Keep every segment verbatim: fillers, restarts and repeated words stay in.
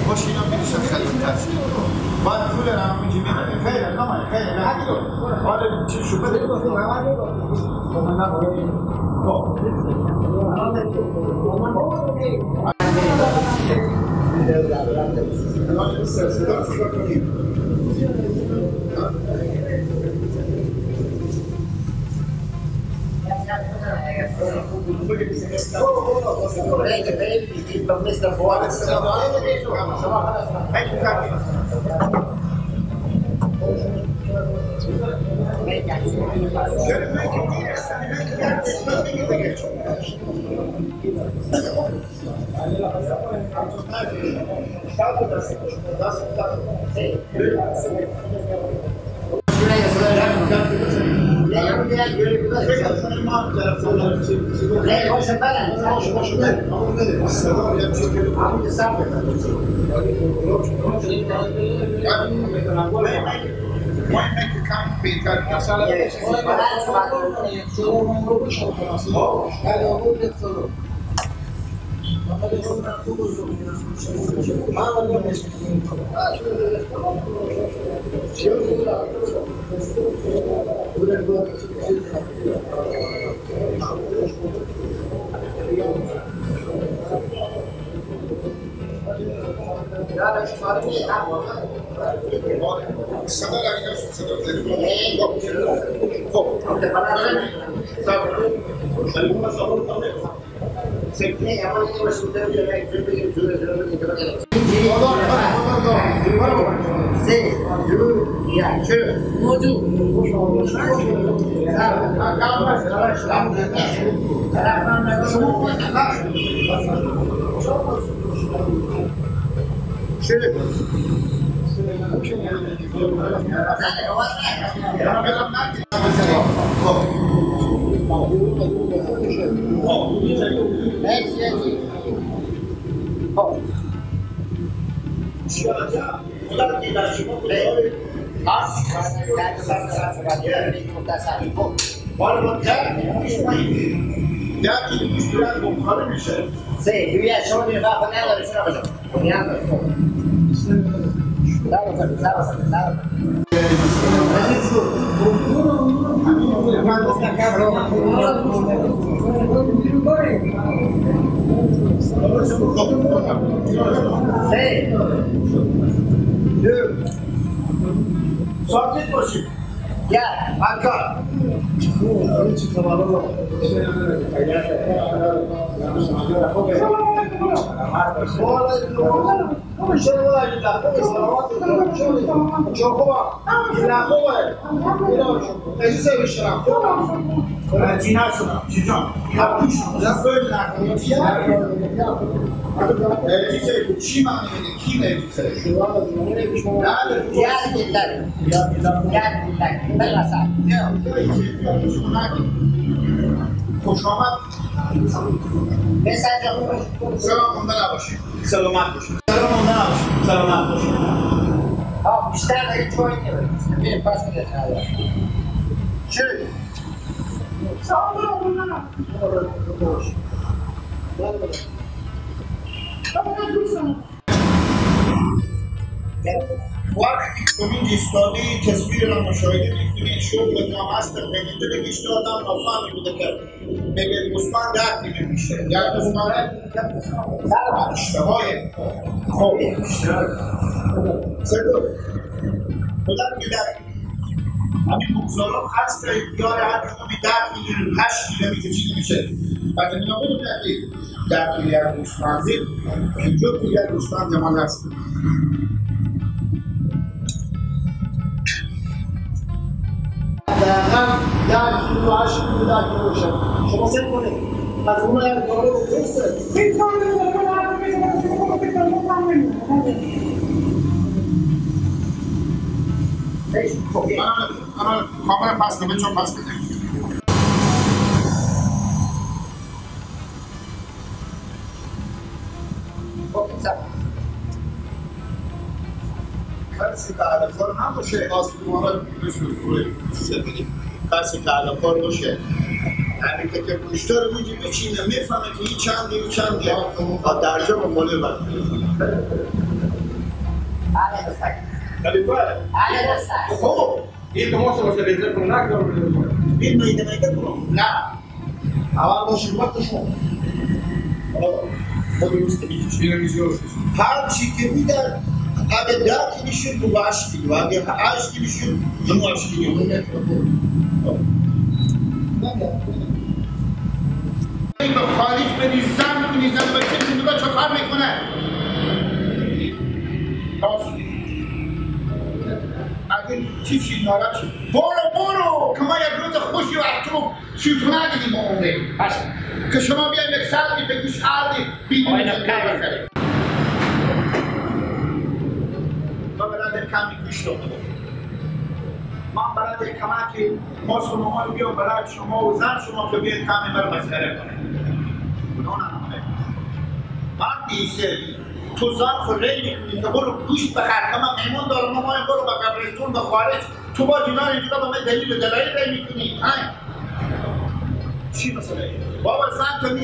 باشه، اینا می‌ریشن خلیج تر. باید پول رو همون جیبی بدیم. خیلی، نه، خیلی، نه. حالا چی شو بده؟ ساکت باشید. گل. آرکا. خوش آمد. سلام، ممنون باشید. سلامت باشید. سلام، ممنون باشید. سلامت باشید. ها، بیشتر دیگه چوی نمی‌ریم. بریم پس می‌ریم. چی؟ سلام، ممنون. وقتی که اینجا ایستادی، تصویر را مشاهده می‌کنی، شغل تو هم هست، بگیرده بگیشته آدم نافهمی بوده که بگیر گوسفند ده کیلو می‌شه. یک گوسفند ده اشتباهه. خب. سه دو. بودن که در همین بگذارم هست، یاد هر کدومی ده کیلو، هشت کیلو می‌شه، چیزی می‌شه. پس اینا بگو که ده کیلو یک گوسفندی، پنجاه کیلو یک گوسفند ما هست. دقیقاً ده کیلو، هشت کیلو، ده کیلو شد. شما فکر کنید. از اون یک دلار درسته. خب، من، من کاملا پس نمی‌تونم پس بدم. خب، سلام. کسی که علاقه‌دار نباشه، آسمانا بشه، بشه. کسی که علاقه‌دار باشه، یعنی که، که گوشتار رو می‌گی بچینه، می‌فهمه که این چنده، این چنده. آه، درجه و مالی رو باید بفهمه. خلیفه. خب. این که ما شما شده، این میده میده کنم. نه. اول باشیم، وقت شما. آه، ما درست می‌گیم. هر چی که می‌دن، اگه ده کیلو شد، تو هشت کیلو. اگه هشت کیلو شد، تو هشت کیلو. این به خارج بدی، زن کنی، زن بچه کنی، بچه کار می‌کنه. راست. اگه چی شد، ناراحت شد. برو، برو، که ما یک روز خوشی و تو شیطونه دیدیم با عمره. باشه. که شما بیاید یک ساعتی به گوش آردی، بیدیم آقای دکتر. ما برای کمی گوش دارم. ما برای کمکی ما شما رو بیام برای شما و زن شما که بیاید کمی بر مسخره کنه. گناه نکنه. بعد بیسه تو زن خود ری می‌کنی که برو گوشت بخر، که من مهمون دارم، ما باید برو به قبرستون، به خارج، تو باز اینا رو اینجا به من دلیل و دلایل ری می‌کنی، ها؟ چی مسئله ای؟ بابا زن تو می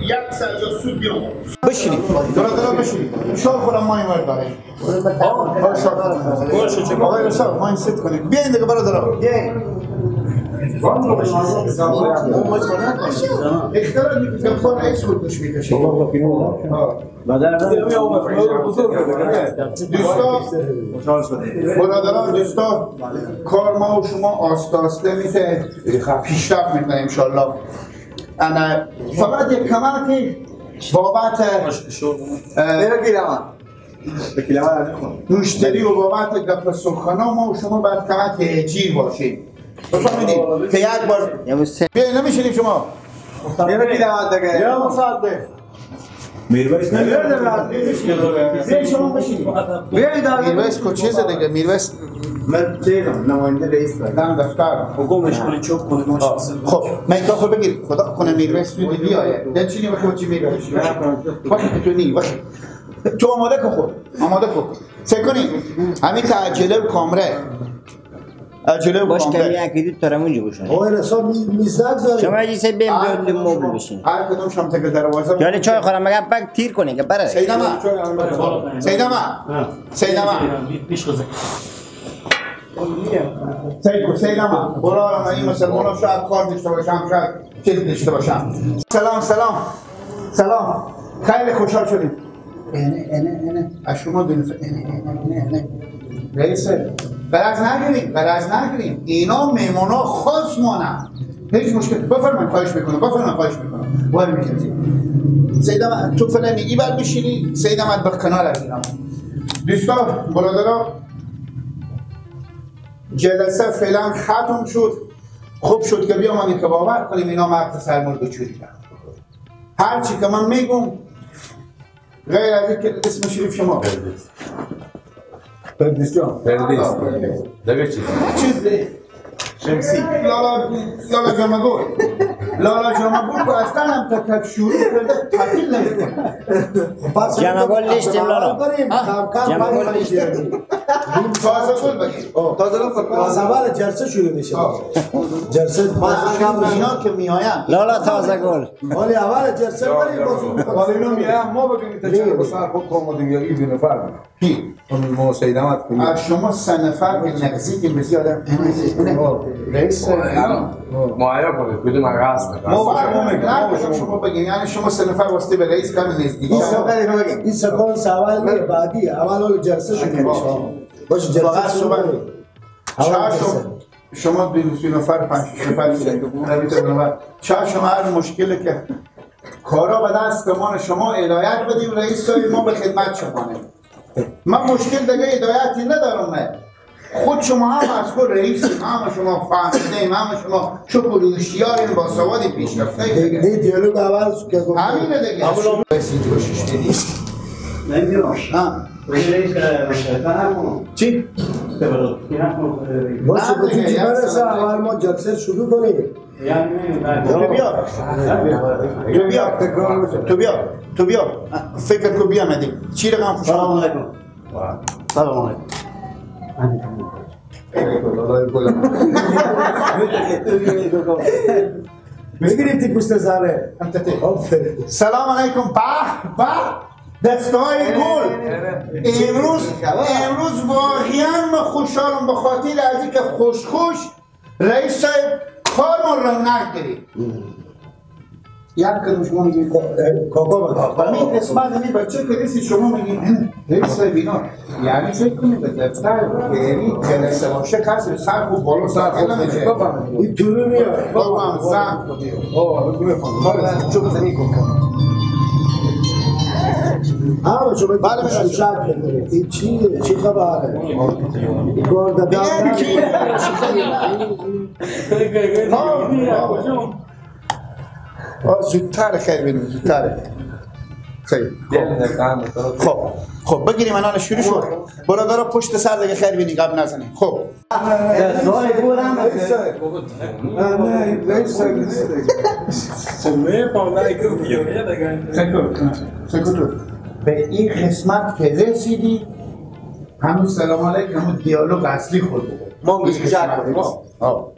یک سر یا سود بیام. بشینید. برادران بشینید. شال خودم ما این ور داریم. آه، شال. باشه، چه آقای استاد، ما این ست کنید. بیاین دیگه برادران. بیاین. اختراع می‌کنید. گفتار رئیس خود گوش می‌کشه. آه. دوستان، برادران، دوستان، کار ما و شما آسته آسته می‌ته پیشرفت می‌کنه انشالله. انا فقط یک کمکی بابت، اه، مشتری و بابت گپ سخنا ما و شما باید کمک جیر باشیم. بفهمیدید که یک بار بیاین نمی‌شینیم شما. یا مصدق. میرویس نمیاد. بیاین شما بشینید. بیاین داده. میرویس کو چیزه دیگه؟ میرویس من چیزم، نماینده رئیس دارم. دم دفتر. حکومش کنه، چوب کنه، ما آه. خب، من تو خود بگیر. خدا کنه میرویس تو دیدی آیه. دل چینی وقتی چی میرویس؟ وقتی تو نی، وقتی. تو آماده کو خود. آماده کو. سکنی. همین تا عجله و کامره. عجله و باش کامله. کمی اکیدی ترمونجی بوشون. آقای رسا می-، میزدک داره. شما اگه سه بیم آه، بیاد، کدوم مبل شما؟ بشین. هر کدوم شما تک دروازه. یعنی چای خورم مگه پک تیر کنی که بره. سیدما. سیدما. ها. سیدما. پیش بزن. سید، سیدما. برو، این مسلمان شاید کار داشته باشم، شاید چیز داشته باشم. سلام، سلام. سلام. خیلی خوشحال شدیم. اینه، اینه، اینه. از شما دو نفر. اینه، اینه، اینه، اینه. رئیس، غرض نگیریم، غرض نگیریم. اینا مهمونا خاص مانن. هیچ مشکل. بفرمایید، خواهش می‌کنم. بفرمایید، خواهش می‌کنم. وای می‌کنم. سید احمد، تو فعلاً ای بر بشینی. سید احمد به کنار از اینا. دوستان، برادران، جلسه فعلاً ختم شد. خوب شد که بیامدیم که باور کنیم اینا مرد سرمرد و چوری کرد. هر چی که من می‌گم، غیر از این که اسم شریف شما. پردیس. پردیس جان. پردیس. آه، پردیس. دیگه چی؟ چیز. شمسی. لالا، لالا جمع‌گل. لالا جمع‌گل که اصلاً هم تا، تا شروع کرده، تعطیل نمی‌کنه. خب، پس جمع‌گل نیستیم، لالا. بریم. ها؟ کم کم جمع‌گل بریم. نیستیم. تازه‌گل بگیر. آه. تازه‌گل فکر کنم. از اول جلسه شروع می‌شه. آه. جلسه باز کم اینا که می‌آیند. لالا تازه‌گل. ولی اول جلسه یا، بریم، یا. باز اون ولی اینا می‌آیند، ما بگیم تا چند بسر خود کام و دیگه این دو نفر. کی؟ اون ما سید احمد کنیم. از شما سه نفر که نزدیکیم بسیار. رئیس. معایا کنید، بدون مگه هست. ما باید ما می‌گیم. نه، شما بگیم. یعنی شما سه نفر واسطه به رئیس کم نزدیک. این سوال، این سوال سوال نیه، بعدی. اول اول جلسه شروع می‌شه. باشه، جلسه فقط شروع صحبت. کنیم. اول چهار جلسه. شما، شما دو نفر، پنج نفر، نمی‌تونم. چهار شما هر مشکلی که کارا به دست ما شما هدایت بدیم، رئیس صاحب، ما به خدمت شما. من مشکل دیگه هدایتی ندارم، من. خود شما هم از خود رئیس، هم شما فهمیدیم، هم شما شکر و هوشیارین، با سواد پیشرفته. دی، دی دیالوگ عوض که گفت. همینه دیگه. اما رئیس اینجا شش دیدی. نمی‌دونم. ها. رئیس، اه، فهم کنم. چی؟ باشه، نه، به نه، تو دیگه، که یک برسه، ساعت. اول ما جلسه شروع کنیم. تو بیا. تو بیا. تو بیا. تو بیا. فکر کو بیا مدی. چی رقم خوش سلام آمد؟ علیکم. سلام علیکم. بگیریم تی پوست زاره. آفرین. سلام علیکم. به به. دستای گل. امروز، امروز واقعاً من خوشحالم، به خاطر از اینکه خوش خوش رئیس صاحب کارمون رونق داریم. یک کلمه شما می‌گید. کاکا بگو. و این قسمت، این بچه که رئیس شما می‌گید، این رئیس صاحب اینا. یعنی فکر کنید به دفتر، یعنی جلسه باشه، کسی سر خود بالا سر خود نمیشه. این طولو میاد. بابا، سر خود. آه، بگو بفهم. بله، چوب زنی کن. ها، شما بله، بله. شب کنید. این چیه؟ چی خبره؟ این کار در دفتر. آه، آه. آه، زودتر خیر بینیم، زودتر. خیر. خب. خب، خب، بگیریم الان شروع شد. برادر پشت سر دیگه خیر بینیم، گپ نزنیم. خب. سکوتو. به این قسمت که رسیدی، همون سلام علیک، همون دیالوگ اصلی خود بگو. ما می‌گیم این قسمت. آه.